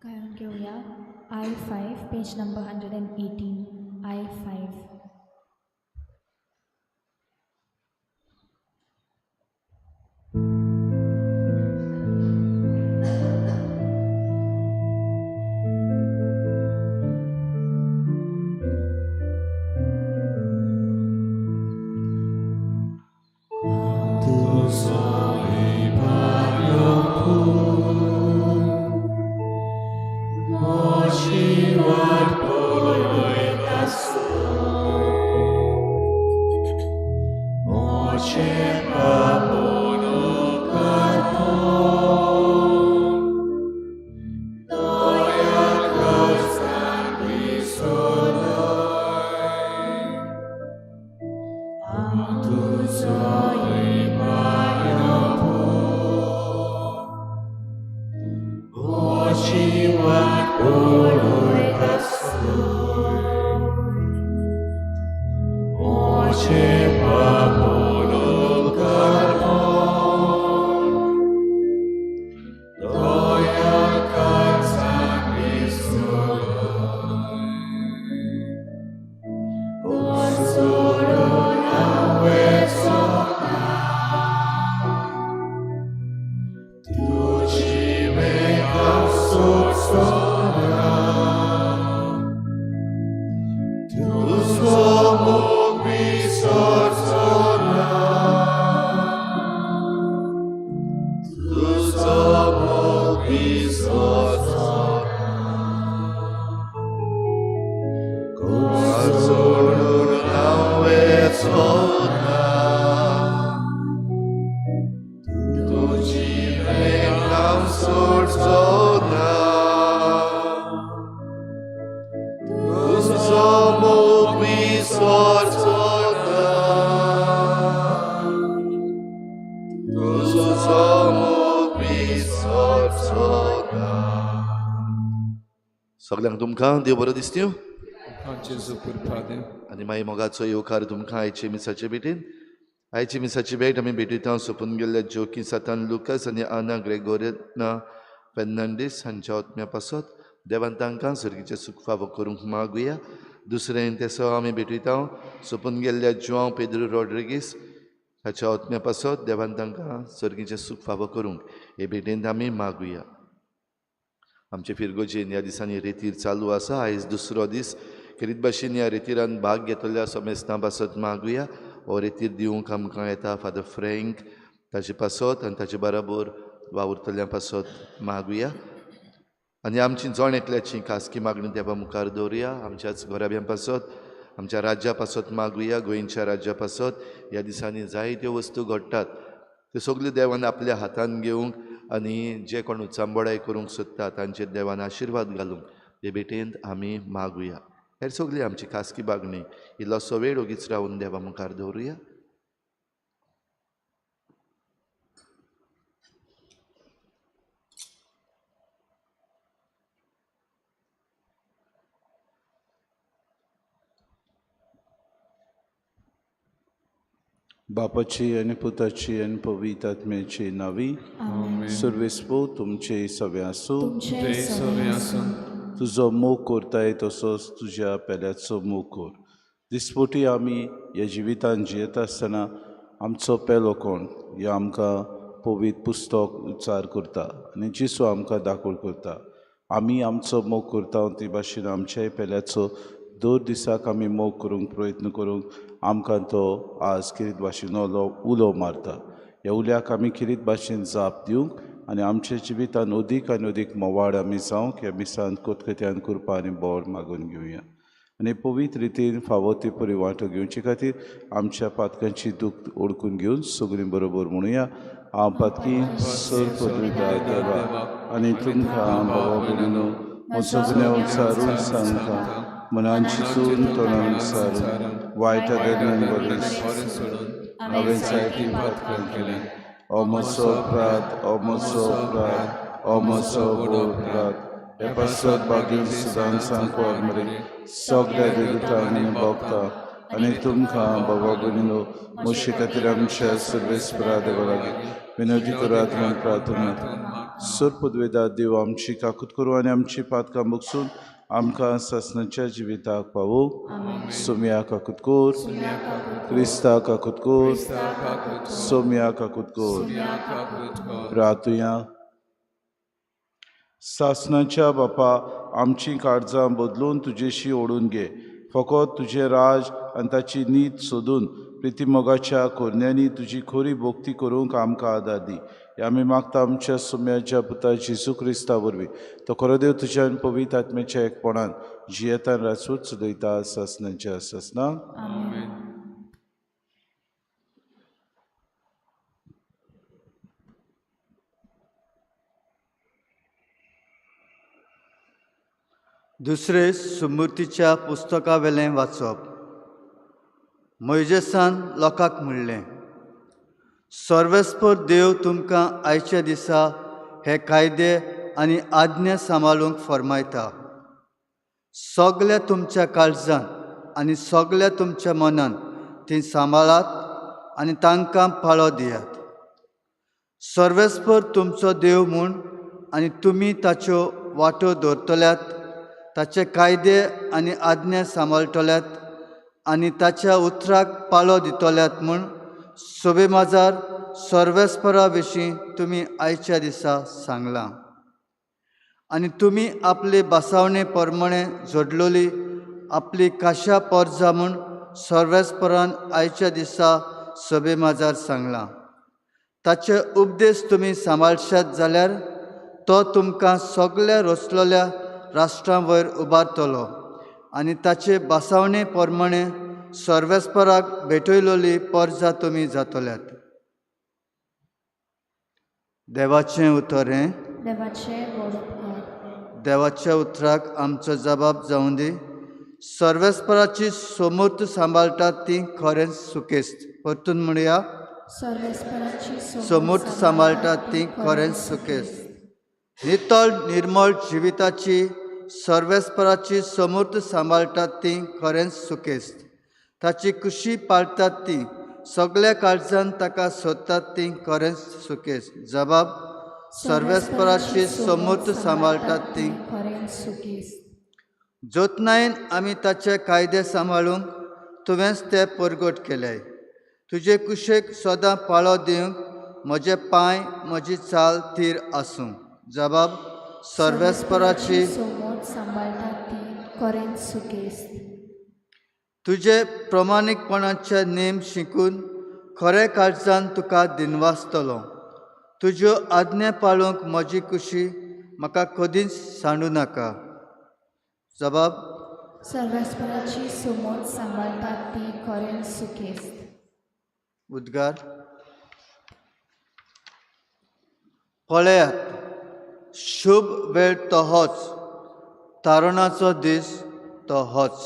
गायन घेवया I 5, page number 118, I 5. सगल्यांक तुमकां देव बरो दिसता जेजू पुरपा. आनी मागीर मोगाचो येवकार तुमकां आयचे मिसाचे भेटीन. आयची मिसाची भेट आमी भेटयता सोंपून गेल्ल्या जोकी सातान लुकास आनी आना ग्रेगोरिना फेर्नांडीस हांच्या आत्म्या पासत देवान तांकां सर्गीचें सुख फावो करूंक मागुया. दुसरें तेसो आमी भेटयता सोंपून गेल्ल्या जुआंव पेद्रो रॉड्रिगीस हाच्या आत्म्या पासत देवान तांकां सर्गीचें सुख फावो करूंक हे भेटेंत आमी मागुया. आमचे फिरगोजेन ह्या दिसांनी रेतीर चालू आसा. आयज दुसरो दीस खेरीत भाशेन ह्या रेतिरान भाग घेतल्या समेस्तां पासत मागुया. हो रेतीर दिवंक आमकां येता फादर फ्रँक ताचे पासत आनी ताचे बराबर वावुरतल्या पासत मागुया. आनी आमची जण एकल्याची खासगी मागणी देवा मुखार दवरुया. आमच्याच घराब्यां पासत, आमच्या राज्या पासत मागुया. गोंयच्या राज्या पासत ह्या दिसांनी जायत्यो वस्तू घडटात त्यो सगल्यो देवान आपल्या हातान घेवंक आनी जे कोण उचांबळाय करूंक सोदता तांचेर देवान आशिर्वाद घालूंक हे भेटेंत आमी मागुया. हेर सगळी आमची खासगी मागणी इल्लोसो वेळ ओगीच रावन देवा मुखार दवरुया. बापाची आनी पुताची आनी पवित्र आत्म्याची नावी. सुर्वेस्पो तुमचे सवे आसूं. तुजो मोग करताय तसोच तुज्या पेल्याचो मोग कर. दिसपोटी आमी ह्या जिवितान जियेता आसतना आमचो पेलो कोण ह्या आमकां पवित्र पुस्तक उच्चार करता आनी जिसो आमकां दाखोव करता. आमी आमचो मोग करता ते भाशेन आमच्याय पेल्याचो दर दिसाक आमी मोग करूंक प्रयत्न करूंक आमकां तो आज खेरीत भाशेन उलो मारता. ह्या उल्याक आमी खेरीत भाशेन जाप दिवंक आनी आमच्या जिवितान अदीक आनी अदीक मोवाळ आमी जावंक ह्या मिसान कोतकत्यान करपा आनी बोर मागून घेवया. आनी पवित्र रितीन फावो ती परी वांटो घेवचे खातीर आमच्या पातकांची दूख ओडकून घेवन सगळीं बरोबर म्हणुया. हांव पातकी सर पदवीदार देवा आनी तुमकां बाबा भयणीनो म्हजो गुन्यांव उच्चारून सांगता. मनान चिंतून तोंडान उच्चारून वायट आदरान बरें हांवें जायतीं पातकां केल्यां. हो म्हजो अपराध, हो म्हजो अपराध, हो म्हजो व्हड अपराध. हे पासत बागीन सदां सांकवार मरे सगळ्या देवतांक आनी भोगता आनी तुमकां बाबा भयणीनो म्हजे खातीर आमच्या सर्वेस्परा देवा लागीं विनवती करात म्हूण प्रार्थना. सोर पुदवेदा देव आमची काकूत करूं आनी आमची पातकां बगसून आमकां सासणाच्या जिविताक पावो. सोम्या काकूत कोर, क्रिस्ता काकूत कोर, सोम्या काकूत कोर. प्रार्थुया. सासणाच्या बापा, आमची काळजां बदलून तुजेशी ओडून घे. फकत तुजें राज आनी ताची नीत सोदून प्रितीमोगाच्या कोरण्यांनी तुजी खोरी भोक्ती करूंक आमकां आदार दी. हे आमी मागता आमच्या सुम्याच्या पुता जेजू क्रिस्ता वरवीं. तो खरो देव तुज्या आनी पवित्र आत्म्याच्या एकपणान जियेतान राजवट चलयता सासणाच्या सासणाक. दुसरे सुमूर्तीच्या पुस्तकावेलें वाचप. मोयजेसान लोकांक म्हणलें, सर्वेस्पर देव तुमकां आयच्या दिसा हे कायदे आनी आज्ञा सांबाळूंक फर्मायता. सगल्या तुमच्या काळजान आनी सगल्या तुमच्या मनान ती सांबाळात आनी तांकां पाळो दियात. सर्वेस्पर तुमचो देव म्हूण आनी तुमी ताच्यो वाटो दवरतल्यात, ताचे कायदे आनी आज्ञा सांबाळटल्यात आनी ताच्या उतराक पाळो दितल्यात म्हूण सोबे माजार सर्वेस्परा विशीं तुमी आयच्या दिसा सांगलां. आनी तुमी आपले बसावणे प्रमाणे जोडलोली आपली काशा पोरजा म्हूण सर्वेस्परान आयच्या दिसा सोबे माजार सांगलां. ताचे उपदेश तुमी सांबाळशात जाल्यार तो तुमकां सगल्या रचलोल्या राष्ट्रां वयर उबारतलो आनी ताचे बसावणे प्रमाणे सर्वेस्पराक भेटयलोली पोरजा तुमी जातल्यात. देवाचें उतर हें. देवाच्या उतराक आमचो जबाब जावं दी. सर्वेस्पराची सोमूर्त सांबाळटात ती खरेंच सुकेस्त. परतून म्हणया, सोमूर्त सांबाळटात ती खरेंच सुकेस्त. नितळ निर्मळ जिविताची सर्वेस्पराची समूर्त सांबाळटात ती खरेंच सुकेस्त. ताची कुशी पाळटात ती सगल्या काळजान ताका सोदतात ती खरेंच सुकेस्त. जबाब, सर्वेस्पराची समूर्त सांबाळटात ती खरेंच सुकेस्त. जोतनायन आमी ताचे कायदे सांबाळूंक तुवेंच ते परगट केले. तुजे कुशेक सदां पाळो दिवंक म्हजे पांय म्हजी चाल थीर आसूं. जबाब, सर्वेस्पराची सोमोत सांबाळटात ती खरेंच सुकेस्त. तुजे प्रमाणीकपणाचे नेम शिकून खरे काळजान तुका दिनवासतलो. तुज्यो आज्ञा पाळूंक म्हजी कुशी म्हाका कदींच सांडू नाका. जबाब, सर्वेस्पराची सोमोत सांबाळटात ती खरेंच सुकेस्त. उद्गार. पळयात, शुभ वेळ तो होच, तारणाचो दीस तो होच.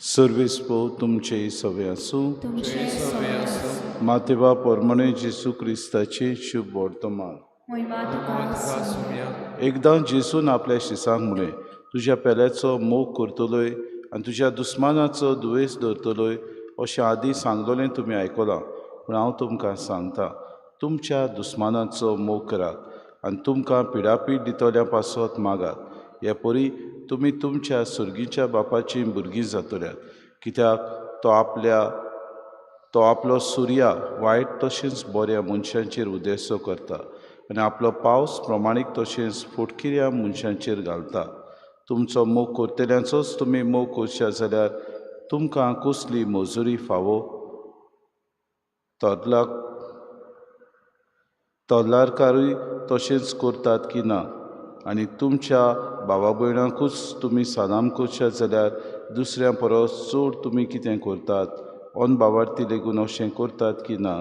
सर्वेस पो तुमचे सवे आसूं. मातेबा परमणे जेजू क्रिस्ताचे शुभ वर्तमान. एकदां जेजून आपल्या शिसांक म्हणलें, तुज्या पेल्याचो मोग करतलोय आनी तुज्या दुस्मानाचो दुवेस धरतलोय अशें आदीं सांगलोलें तुमी आयकलां. पूण हांव तुमकां सांगता, तुमच्या दुस्मानाचो मोग करात आनी तुमकां पिडापीड दितल्या पासत मागात. हे परी तुमी तुमच्या सर्गीच्या बापाचीं भुरगीं जातल्यात. कित्याक तो आपलो सुर्या वायट तशेंच बऱ्या मनशांचेर उदेसो करता आनी आपलो पावस प्रमाणीक तशेंच फटकिऱ्या मनशांचेर घालता. तुमचो मोग करतल्यांचोच तुमी मोग करशात जाल्यार तुमकां कसली मजुरी फावो? तल्लारकारूय तशेंच करतात की ना? आनी तुमच्या भावा भयणांकूच तुमी सलाम करशात जाल्यार दुसऱ्या परस चड तुमी कितें करतात? अन बावार्थी लेगून अशें करतात की ना?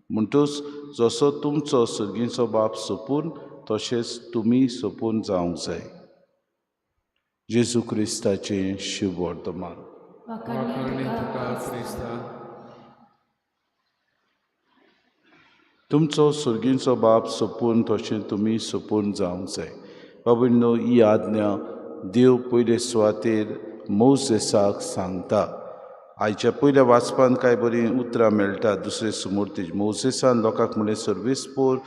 म्हणटूच जसो तुमचो सर्गीचो बाप सोपून तशेंच तुमी सोपून जावंक जाय. जेजू क्रिस्ताचें शुभ वर्तमान. तुमचो सर्गीचो बाप सोपून तशें तुमी सोपून जावंक जाय. बाबा न्हू, ही आज्ञा देव पयले सुवातेर मोजेसाक सांगता. आयच्या पयल्या वाचपान कांय बरीं उतरां मेळटा. दुसरे सुमूर्ती मोजेसान लोकांक म्हणलें, सर्वेस्पोर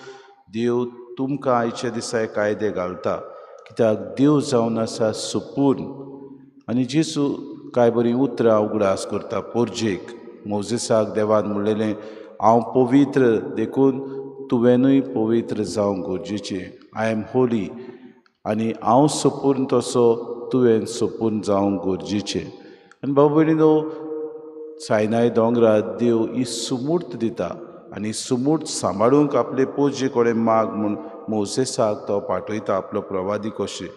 देव तुमकां आयच्या दिसा कायदे घालता, कित्याक देव जावन आसा सुपूर्ण. आनी जेजू कांय बरीं उतरां उगडास करता पोरजेक. मोजेसाक देवान म्हणलेलें, हांव पवित्र देखून तुवेंनूय पवित्र जावंक गरजेचें. I am Holi आनी हांव सुपूर्ण तसो तुवें सुपूर्ण जावंक गरजेचें. आनी भाव भयणीनो, सायनाय दोंगरार देव ही सुमूर्त दिता आनी सुमूर्त सांबाळूंक आपले पोरजे कडेन माग म्हूण मोजेसाक तो पाठयता आपलो प्रवादी कशें.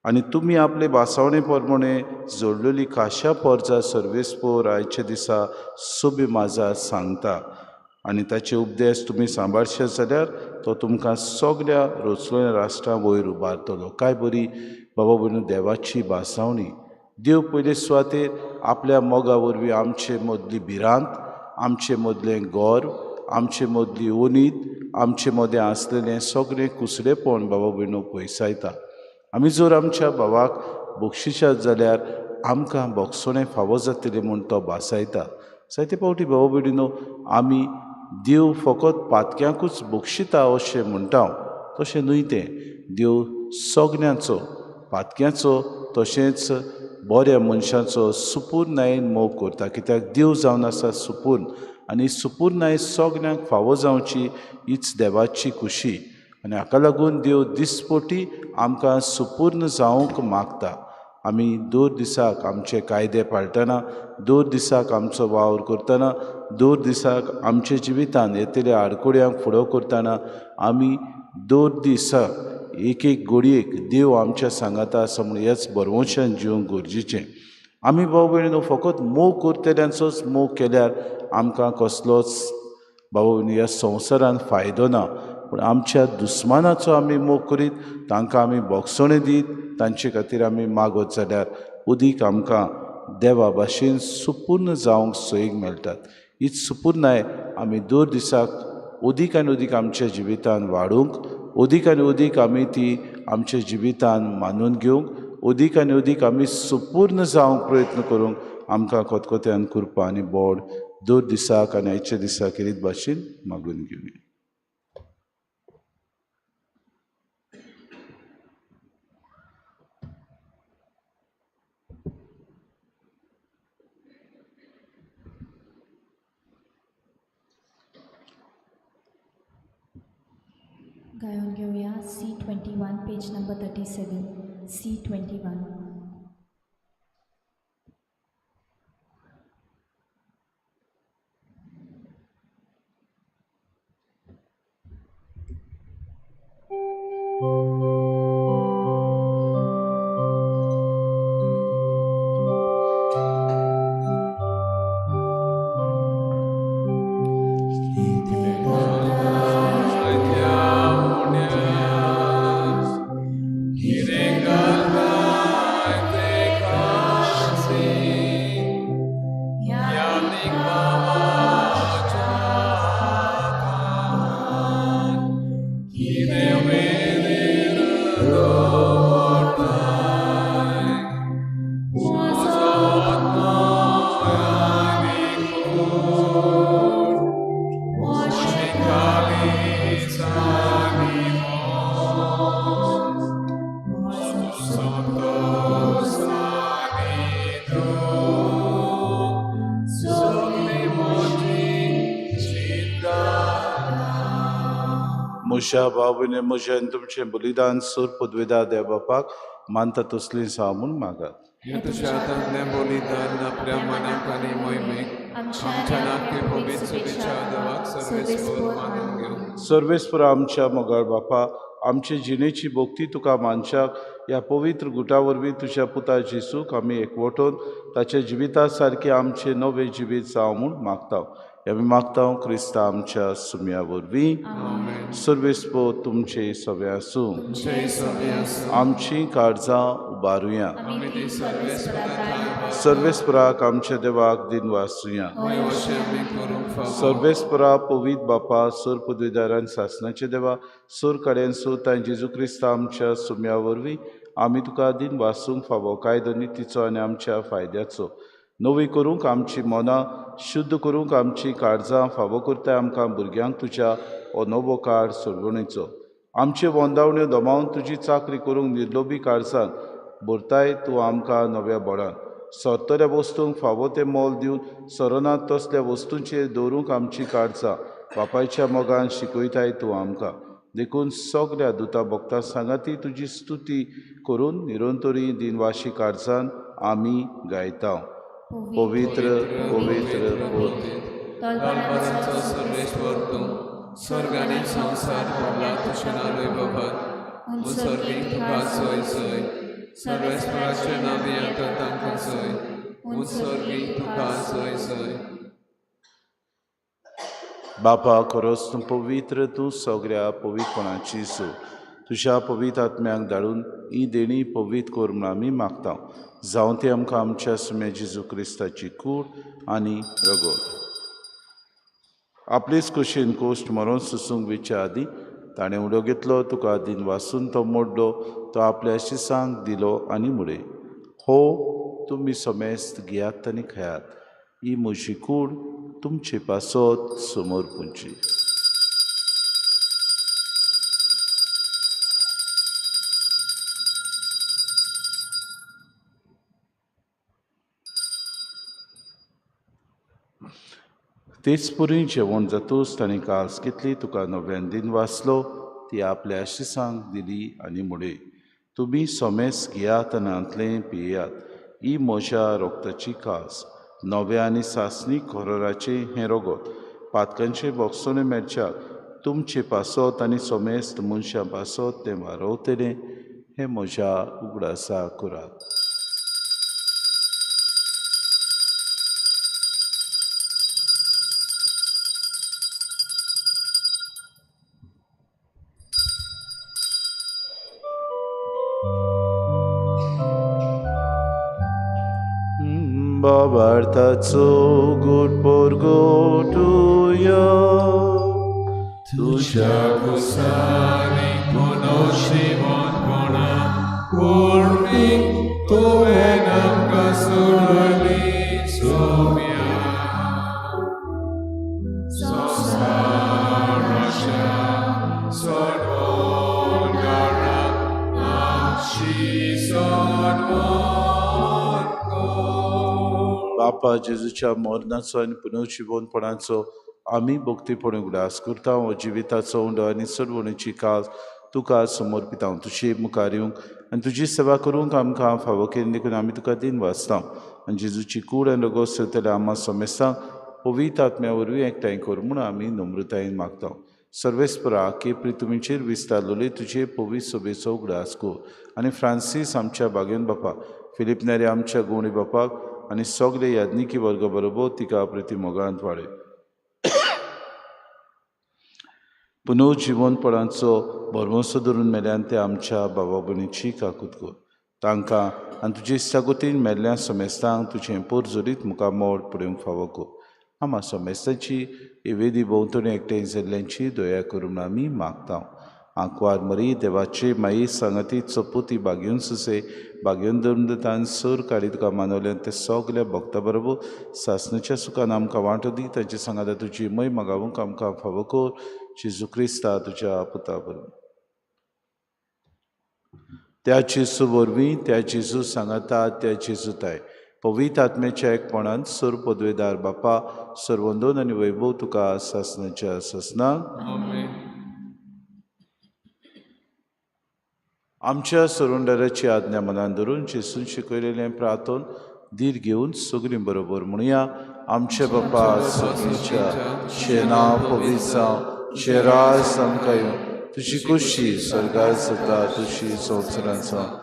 आनी तुमी आपले भासावणे प्रमाणे जोडलेली खाशा पोरजा सर्वेस्पोर आयच्या दिसा सोबी माजा सांगता आनी ताचे उपदेश तुमी सांबाळशे जाल्यार तो तुमकां सगळ्या रचलेल्या राष्ट्रां वयर उबारतलो. कांय बरी बाबा भयणीनो देवाची भासावणी. देव पयले सुवातेर आपल्या मोगा वरवीं आमचे मदली भिरांत, आमचे मदलें गर्व, आमचे मदली ओनीत, आमचे मदें आसलेलें सगळें कुसडेपण बाबा भयणीनो पयसायता. आमी जर आमच्या भावाक बक्षिशात जाल्यार आमकां बोगसणें फावो जातलें म्हूण तो भासायता. जायते फावटी भाव भयणीनो आमी देव फकत पातक्यांकूच बक्षिता अशें म्हणटा, तशें न्हय तें. देव सगळ्यांचो, पातक्यांचो तशेंच बऱ्या मनशाचो सुपूर्णायेन मोग करता, कित्याक देव जावन आसा सुपूर्ण आनी सुपूर्णाय सगळ्यांक फावो जावची हीच देवाची खुशी. आनी हाका लागून देव दिसपटी आमकां सुपूर्ण जावंक मागता. आमी दर दिसाक आमचे कायदे पाळटना, दर दिसाक आमचो वावर करतना, दर दिसाक आमच्या जिवितान येतल्या आडकुड्यांक फुडो करतना आमी दर दिसाक एक एक घडयेक देव आमच्या सांगाता आसा म्हूण ह्याच बरवशान जिवंक गरजेचें. आमी भाव भयणीनो फकत मोग करतल्यांचोच मोग केल्यार आमकां कसलोच भाव भयणी ह्या संवसारान फायदो ना, पूण आमच्या दुस्मानाचो आमी मोग करीत, तांकां आमी बोगसणें दीत, तांचे खातीर आमी मागत जाल्यार उदीक आमकां देवा भाशेन सुपूर्ण जावंक सोयीक मेळटात. हीच सुपूर्णाय आमी दर दिसाक अदीक आनी अदीक आमच्या जिवितान वाडूंक, अदीक आनी अदीक आमी ती आमच्या जिवितान मानून घेवंक, अदीक आनी अदीक आमी सुपूर्ण जावंक प्रयत्न करूंक आमकां खतखत्यान कृपा आनी बोड दर दिसाक आनी आयच्या दिसाक खेरीत भाशेन मागून घेवया. गायन घेवया C21 page number 37. C21. म्हज्या भाव-भयणी म्हजें आनी तुमचें बलिदान सूर पदवेदार देव बापाक मानता तसलीं जावं म्हूण मागात. हें तुज्या हातांतलें बलिदान आपल्या मनाक आनी मोहिमेक आमच्या नाके पवित्र शुभेच्छा देवाक सर्वेस्पोर मानून घेवं. सर्वेस्पोर आमच्या मोगाळ बापा, आमचे जिणेची भक्ती तुका मानशाक ह्या पवित्र गुटा वरवीं तुज्या पुता जेसूक आमी एकवटून ताच्या जिविता सारकें आमचें नवें जिवीत जावं म्हूण मागता. आमी मागता क्रिस्ता आमच्या सुम्या वरवीं. सर्वेस्पोर तुमचे सगळे आसूं. आमची काळजां उबारुया. सर्वेस्पराक आमच्या देवाक दिन वासुया. सर्वेस्परा पवित्र बापा, सोर पदवीदारान सासनाचे देवा, सोर कडेन सोर तांचे जेजू क्रिस्ता आमच्या सुम्या वरवीं आमी तुका दिन वासूंक फावो कायदो नितीचो आनी आमच्या फायद्याचो नवी करूंक आमची मनां शुद्ध करूंक आमची काळजां फावो करताय आमकां भुरग्यांक तुज्या हो नवो काळ सोडवणीचो आमच्यो वंदावण्यो दमावन तुजी चाकरी करूंक निर्लोभी काळजान भरताय तूं आमकां नव्या बळान सरतल्या वस्तूंक फावो तें मोल दिवन सरना तसल्या वस्तूंचेर दवरूंक आमची काळजां बापायच्या मोगान शिकयताय तूं आमकां देखून सगल्या दुता भक्ता सांगाती तुजी स्तुती करून निरंतरी दिनवाशी काळजान आमी गायता. पवित्र पवित्र पवित्र तलवारांचो सर्वेश्वर तूं स्वर्ग आनी संवसार भरला तुजें नांव बाबा उत्सर्गीक तुका जय जय सर्वेश्वराचें नांव येता तांकां जय उत्सर्गीक तुका जय जय. बापा खरोच तूं पवित्र तूं सगळ्या पवित्रपणाची सो तुज्या पवित्र आत्म्याक धाडून ही देणी पवित्र कर म्हूण आमी मागता जावं ती आमकां आमच्या सुम्या जेजू क्रिस्ताची कूड आनी रगत. आपलेच कुशीन कोश्ट मरोन सुसूंक वेच्या आदीं ताणें उडो घेतलो तुका दिन वासून तो मोडलो तो आपल्या शिसांक दिलो आनी मुडे हो तुमी समेस्त घेयात आनी खेयात ही म्हजी कूड तुमचे पासत समोर पुंची. तेच पुरी जेवण जातूच ताणें कास घेतली तुका नव्यान दिन वाचलो ती आपल्या शिसांक दिली आनी मुडे तुमी सोमेस घेयात आनी हांतलें पियात ही म्हज्या रोगताची कास नव्या आनी सासणी खोरोराचें हें रगत पातकांचें बोगसणें मेळच्याक तुमचे पासत आनी सोमेस्त मनशां पासत तें वारवतलें हें म्हज्या उगडासा करात. बाबार्थाचो गोड पोरगोटुया तुज्या कुसानी पुनोशिवनपणा पूर्णी तुवें आमकां सोडली सोम्या संवसाराच्या सोडवणगारा आमची सोडवण. बापा जेजूच्या मरणाचो आनी पुनर्जिवनपणाचो आमी भक्तीपणी उगडास करता हो जिविताचो उंडो आनी सोडवणीची कास तुका समर्पिता तुजे मुखार येवंक आनी तुजी सेवा करूंक आमकां फावो केली देखून आमी तुका दिन वाचता आनी जेजूची कूड आनी रगत सोदतल्या आमा समेस्तांक पवित्र आत्म्या वरवीं एकठांय कर म्हूण आमी नम्रतायेन मागता. सर्वेस्परा केपरी तुमीचेर विस्तारलेली तुजे पवित्र सोबेचो उगडास कर आनी फ्रांसीस आमच्या बागेन बापा फिलीप नेरी आमच्या गोवणी बापाक आनी सगळे याज्ञिकी वर्ग बरोबर तिका प्रतिमोगांत वाडय. पुनर्जिवनपणाचो भरवंसो धरून मेल्यान ते आमच्या बाबा भयणीची काकूत कर तांकां आनी तुजे इश्टागतीन मेल्ल्या समेस्तांक तुजें पोरजोरीत मुखार मोड पळोवंक फावो कर. आमा समेस्तांची वेदी भोंवतणी एकठांय जाल्ल्यांची दया करून आमी मागता. आंकवार मरी देवाचे माई सांगाती चपुती बागेवन सुसे बागेवन धर्मदतान सर काडी तुका मानवल्यान ते सगल्या भक्ता बरोबर सासणाच्या सुखान आमकां वांटो दी तांचे सांगाता तुजी मय मागावंक आमकां फावो कर जेजू क्रिस्ता तुज्या पुता बरोबर. त्या जेजू वरवीं त्या जेजू सांगाता त्या जेजू ताय पवित्र आत्म्याच्या एकपणान सर पदवेदार बापा सर्वंदोन आनी वैभव तुका सासणाच्या सासणाक. आमच्या सरुंडराची आज्ञा मनान धरून जेजून शिकयलेलें प्रार्थन धीर घेवन सगळीं बरोबर म्हणुया. आमचे बापा सगळींच्या तुजें नांव पवित्र जावं तुजें राज आमकां येवं तुजी कुशी स्वर्गार जाता तुजी संवसारांत जावं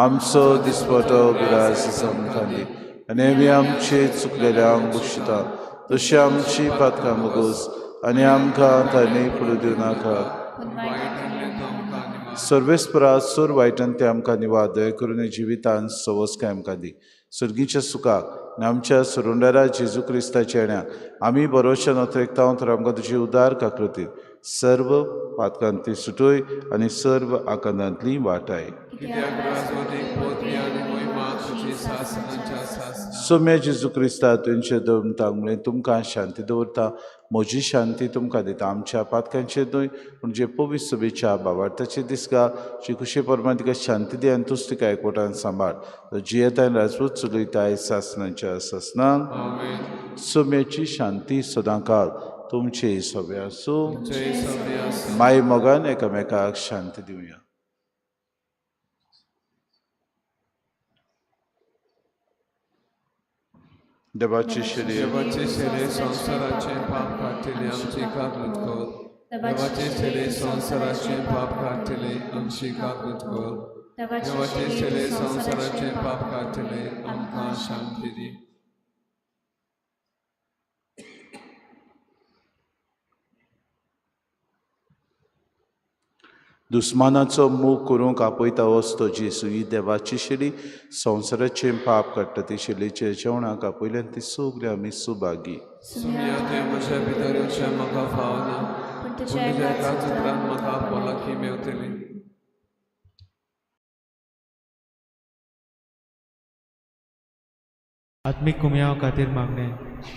आमचो दिसपटो गुरास आमकां दी आनी आमी आमचे चुकलेल्यांक बक्षिता तशी आमची पातकां मुगोस आनी आमकां तांणी पडूं दिवं नाका. सर्वेस्परा सोर वायटान ते आमकां निवार दया करून जिवितान सवसकाय आमकां दी सर्गीच्या सुखाक आनी आमच्या सुरुंडारा जेजू क्रिस्ताच्या येण्याक आमी बरोवच्या नोत्रेकता तर आमकां तुजी उदार काकृतीत सर्व पातकांतली सुटोय आनी सर्व आकांतांतली वाटाय. सोम्या जेजू क्रिस्ता तुमचे दमतांक तुमकां शांती दवरता, म्हजी शांती तुमकां दिता. आमच्या पातकांचेर न्हय पूण जे पवित्र सभेच्या बाबार्थाचे दिसका जी खुशे परमान तिका शांती दी आनी तूच तिका एकवटान सांबाळ. जियेता राजपूत चलयताय सासनाच्या सासनाक. सोम्याची शांती सदांकाळ तुमचे सगळे आसूं. माय मोगान एकामेकाक शांती दिवया. देवाचे शरीर देवाचे शरीर संवसाराचे पाप काडटले आमची काकूत कर. देवाचे शरीर संवसाराचे पाप काडटले आमची काकूत कर. देवाचे शरीर संवसाराचे पाप काडटले आमकां शांती दी. दुस्मानाचो मोग करूंक आपयता वस्तो जेजू ही देवाची शेली संवसाराचें पाप काडटा. ती शेलीचे जेवणाक आपयल्यान ती सगळी आमी सुभागी. सुम्या तुवें म्हज्या भितर येवचें म्हाका फावना, पूण पूण तुज्या तुज्या एकाच एकाच उतरान उतरान म्हाका भलायकी मेवतली. आत्मीक कुमयाव खातीर मागणें.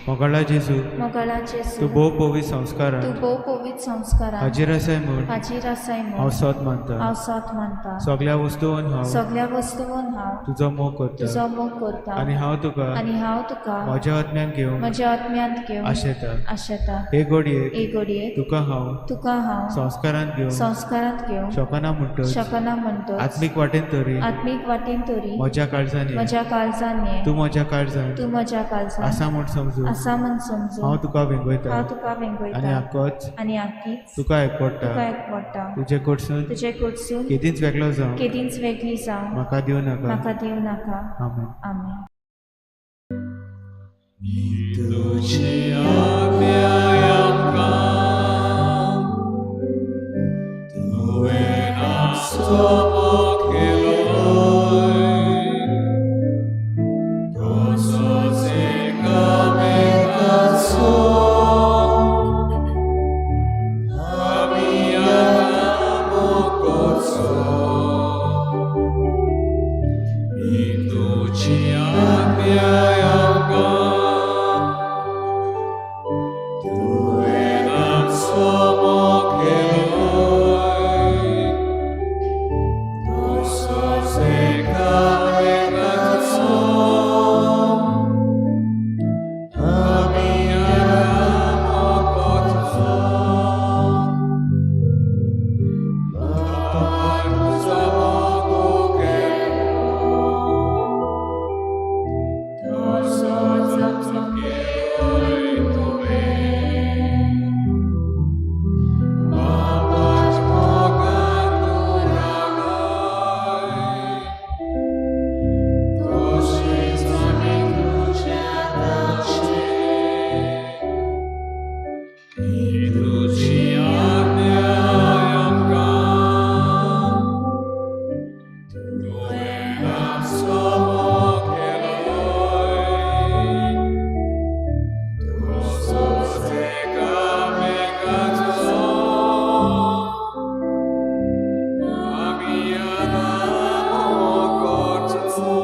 मोगाळा जेजू, मोगाळा जेजू, तूं भोव पवित्र संस्कारान तूं भोव पवित्र संस्कारान हाजीर आसाय म्हूण हाजीर आसाय हांव म्हूण सोद मानता. हांव सोद मानता. सगळ्या वस्तून हांव सगळ्या वस्तून हांव तुजो मोग करता तुजो मोग करता आनी हांव तुका आनी हांव तुका म्हज्या आत्म्यान घेवन म्हज्या आत्म्यांत घेवन आशेता. आशेता. हे घडयेक हे घडयेक तुका हांव तुका हांव संस्कारांत घेवन संस्कारांत घेवन शकना म्हणटच शकना म्हणटच आत्मीक वाटेन तरी आत्मीक वाटेन तरी म्हज्या काळजान ये. म्हज्या काळजान ये. तूं म्हज्या काळजान तूं म्हज्या काळजान आसा म्हूण समजून आसा म्हूण समजून हांव तुका वेंगयता हांव तुका आनी वेंगयता आकोच आनी आकीच तुका एकवडटा. तुका एकवडटा. तुजे कडसून तुजे कडसून केदींच वेगळो जावं केदींच वेगळी जावं म्हाका दिवं नाका. म्हाका दिवं नाका. आमेन. आमेन. तुजी आज्ञा आमकां तुवें आमचो मोग केलोय, तसोच एकामेकाचो आमी आतां मोग करचो. ही तुजी आज्ञा आमकां तुवें आमचो मोग केलोय, तसोच एकामेकाचो आमी आतां मोग करचो. बापान तुजो मोग केलो, तसोच आमचो केलोय तुवें. बापाच मोगान तूं रावय, तशेंच आमी तुज्या रावचें. ही तुजी आज्ञा आमकां तुवें आमचो मोग केलोय, तसोच एकामेकाचो आमी आतां मोग करचो.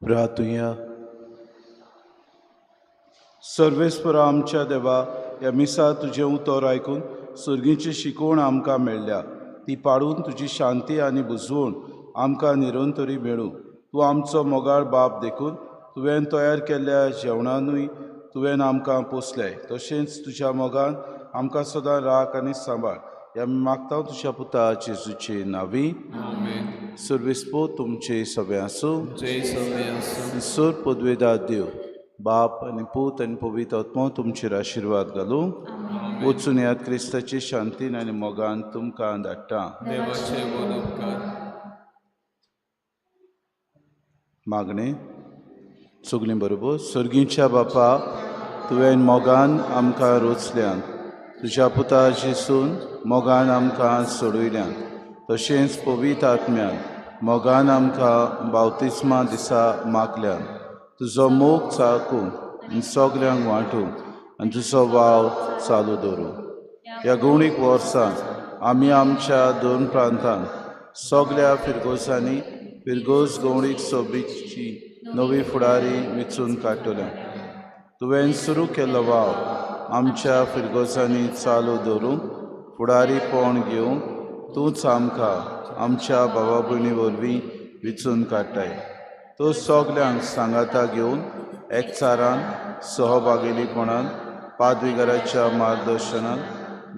प्रार्थुया. सर्वेस्परा आमच्या देवा, ह्या मिसा तुजें उतर आयकून सर्गीची शिकवण आमकां मेळ्ळ्या ती पाळून तुजी शांती आनी बुजवण आमकां निरंतरी मेळूं. तूं आमचो मोगाळ बाप देखून तुवें तयार केल्ल्या जेवणानूय तुवें आमकां पोसलें, तशेंच तुज्या मोगान आमकां सदां राख आनी सांबाळ. ह्या मागता तुज्या पुता जेजूचे नांवी. आमेन. सर्वेस्पो तुमचे सगळे आसूं. तुमचेय सगळे आसूं. ईश्वर पदवेदार देव बाप आनी पूत आनी पवित्र आत्मो तुमचेर आशिर्वाद घालूं. वचून यात क्रिस्ताची शांतीन आनी मोगान तुमकां धाडटा. देवाचे व्हड उपकार. मागणें सगळीं बरोबर. सर्गीच्या बापा, तुवें मोगान आमकां रोचल्यान, तुज्या पुता जेसून मोगान आमकां सोडयल्यान. तशेंच पवित्र आत्म्यान मोगान आमकां बावतिस्मा दिसा मागल्यान तुजो मोग चाकूंक आनी सगल्यांक वांटूंक आनी तुजो वाव चालू दवरूं. ह्या गवणीक वर्सान आमी आमच्या दोन प्रांतांत सगल्या फिरगोजांनी फिरगोज गवणीक सोबीची नवी फुडारी वेंचून काडटले. तुवें सुरू केल्लो वाव आमच्या फिरगोजांनी चालू दवरूंक फुडारीपण घेवंक तूंच आमकां आमच्या भावा भयणी वरवीं वेंचून काडटाय. तो सगल्यांक सांगाता घेवन एकचारान सहभागेलीपणान पादविगाराच्या मार्गदर्शनान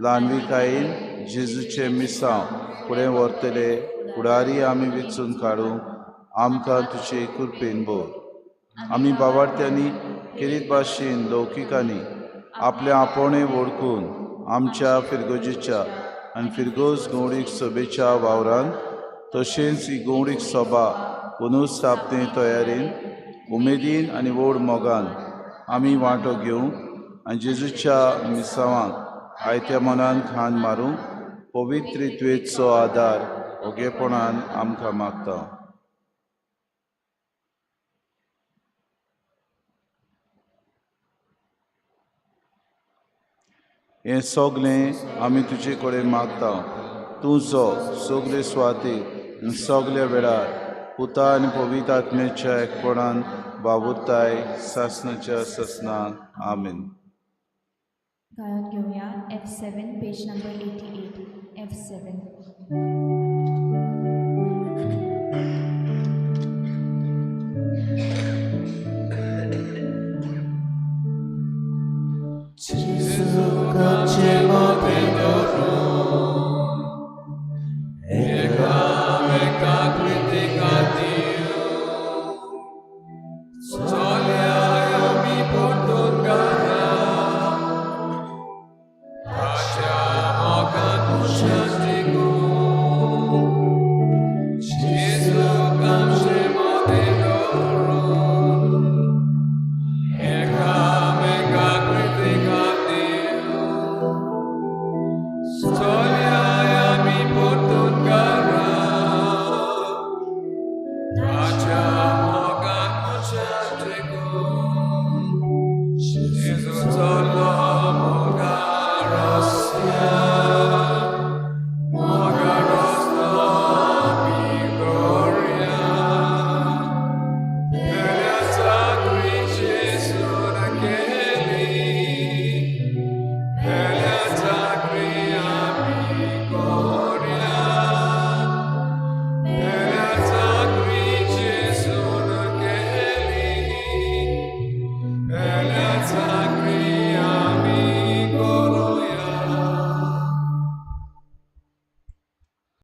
ल्हानविकायेन जेजूचें मिसांव फुडें व्हरतले फुडारी आमी वेंचून काडूंक आमकां तुजे कृपेन भर. आमी बावार्थ्यांनी केरीत भाशेन लौकिकांनी आपलें आपोवणें वळखून आमच्या फिरगोजेच्या आनी फिरगोज गवडीक सभेच्या वावरान तशेंच ही गवडीक सभा पुनर्स्थापने तयारेन उमेदीन आनी व्हड मोगान आमी वांटो घेवंक आनी जेजूच्या मिसावांक आयत्या मनान खान मारूंक पवित्रित्वेचो आदार ओगेपणान आमकां मागता. हें सगलें आमी तुजे कडेन मागता. तूं जो सगले सुवातेर सगल्या वेळार पुता आनी पवित्र आत्म्याच्या एकपणान वावुरताय सासनाच्या ससनान. आमेन. गायन घेवया F7 page number 88 F7.